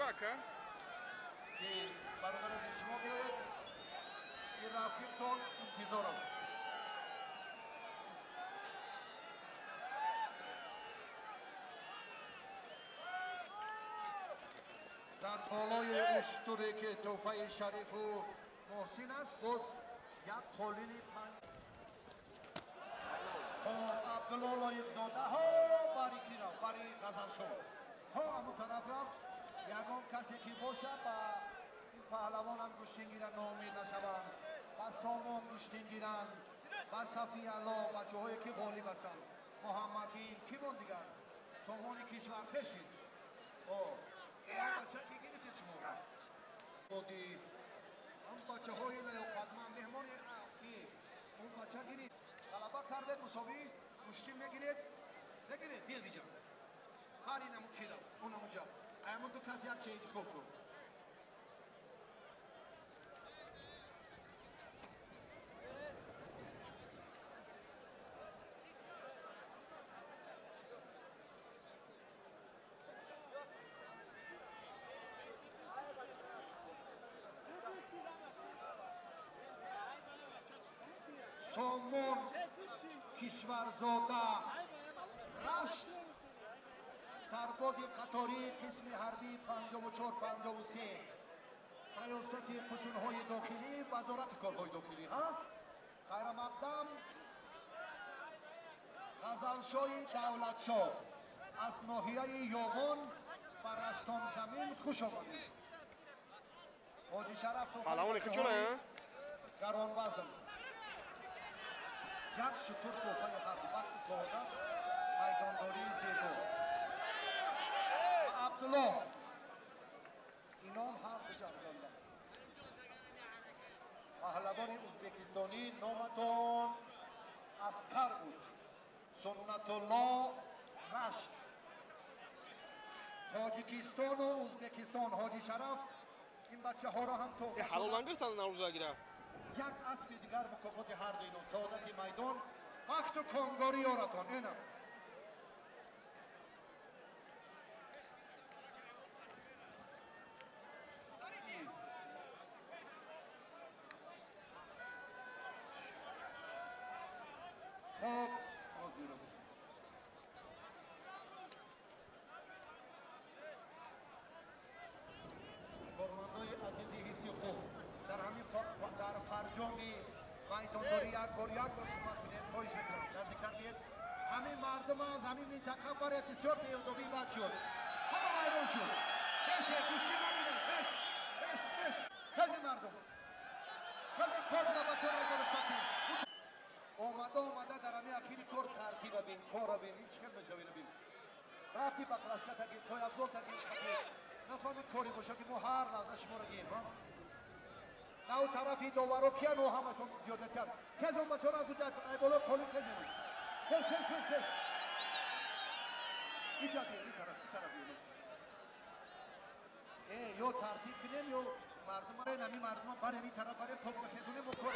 Ака? Ки бародар азиз, шумо биёед, ин рафиқтон интизор аст. Дар болои уштуре ки тӯҳфаи Шарифу Муҳсин аст, боз як қолини панҷ. Хоб, Абдулло Лоиқзода ҳо бари ки рафт, бари Ғазалшоҳ ҳо аму тараф рафт. Ягон касе ки бошад, ба ин паҳлавонам гӯштин гиранд, ноумед нашаванд, ба Сомон гӯштин гиранд, ба Сафиалло, бачаҳое ки ғолиб ҳастанд, Муҳаммадин, ки мон дигар Сомони кишвар пешид. Бача ки гирифтед шумо оди он бачаҳои лаёқатманд, меҳмони ки он бача гирифт, ғалаба кардед, мусовӣ гӯштин мегиред, мегиред, биё диҷа ҳар инаму ки рафт, онамуҷа ҳамон ду кас як ча интихоб кун. Сомон Кишварзода, Рашт, сарбози қатории қисми ҳарбии 54-53 риёсати қушунҳои дохилӣ, Вазорати корҳои дохилӣ. Ҳа, хайрамақдам, Ғазалшоҳи Давлатшоҳ аз ноҳияи Ёғон ба Раштонзамин хуш омадед. Ҳоҷи Шараф, Паҳлавони хичона гаронвазн, як шутур тӯҳфаи ҳарбӣ, вақти саодат, майдондории зебо. Абдулло ином ҳар душ Абдулло, паҳлавони ӯзбекистонӣ, номатон Аскар буд, Суннатулло, Рашт, Тоҷикистону Ӯзбекистон. Ҳоҷи Шараф, ин бачаҳоро ҳам тӯҳфа ҳалол нагирифтанд Наврӯза гира. Як аспи дигар мукофоти ҳар ду ино. Саодати майдон, бахту комгорӣ ёратон. Ина хоб, ҳозир кормандои азизи ҳифзи ҳуқуқ, дар ҳамин дар фарҷоми майдондорӣ як бор, як бор кӯмак кунед, хоҳиш мекунам, наздиктар биед. Ҳамин мардум аз ҳамин минтақа баред, бисёр беозобӣ бад шуд, ҳама вайрон шуд. Бес, гӯштӣ набинед, бес, бес, бес. Хези мардум, хези, корона ба тон рухсат кунед. Омада, омада дар ҳамин ахири кор тартиба бин, кора бин, ин чӣ хел мешава, ина бин. Рафти ба клашка тагин, пойафзол тагин, нахоҳем коре боша ки мо ҳар лаҳза шуморо гием. На у тарафи доваро киян, ҳамашон зиёдатиян. Хез, он бачаро аз уҷа ай боло қолин хезем. Хез, хез, хез, хез, инҷа биёд, ин тараф, ин тараф биёд. Э, ё тартиб кунем, ё мардум барен, ҳамин мардума барен, ин тараф барен, покка хезонем, мо кор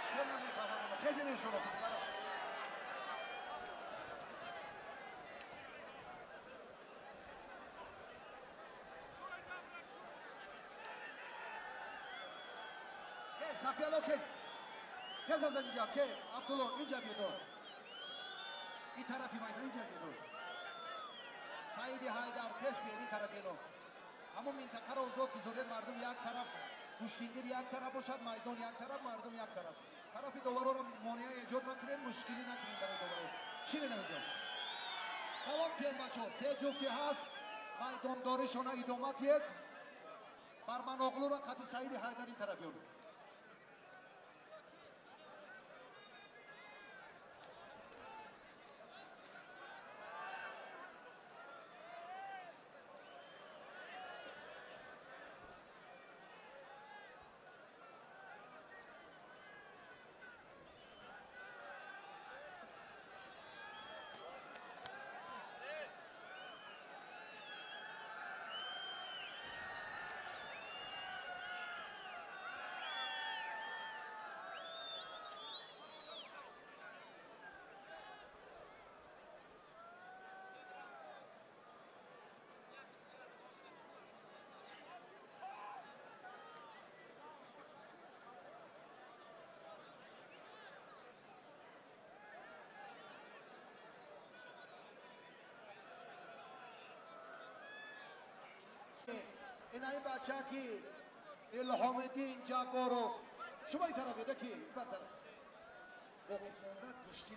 чикор намефаҳмам. Хезем шумо. Сафиалло, хез, хез аз инҷа. Ке, Абдулло, инҷа биёд, ин тарафи майдон, инҷа биёд. Саиди Ҳайдар, пеш биёд, ин тараф биёд. Ҳамон минтақаро озод бизоред, мардум як тараф, гӯштингир як тараф бошад, майдон як тараф, мардум як тараф. Тарафи довароро монеа эҷод накунед, мушкилӣ накунед барои доваро. Шинед инҷо, давом тиҳед, бачаҳо. Се ҷуфти ҳаст, майдондоришона идома тиҳед. Барманоғлуро қати Саиди Ҳайдар ин тараф биёред. Инаи бача ки Илҳомиддин Ҷабборов. Шумо ин тараф еда ки бар тараф. Боқимонда гӯшти.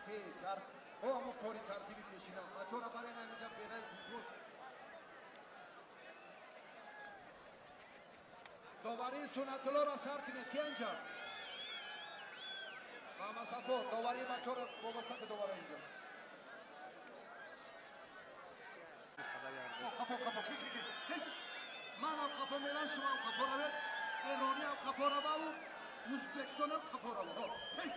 Ки дар ҳамо кори тартиби пешина. Бачаҳоро барои намеҷа фераи тифлос. Доварии Суннатуллоро сар кунед. Ки инҷа? Муҳаммад Сафор, доварии бачаҳоро вобаста ба довара инҷа. Қафо, қафо, ки, ки, ки. Ҳис. Манам қафо мерам, шумоам қафо равед. Эрониам қафо рававу Ӯзбекистонам қафо рава. Ҳис.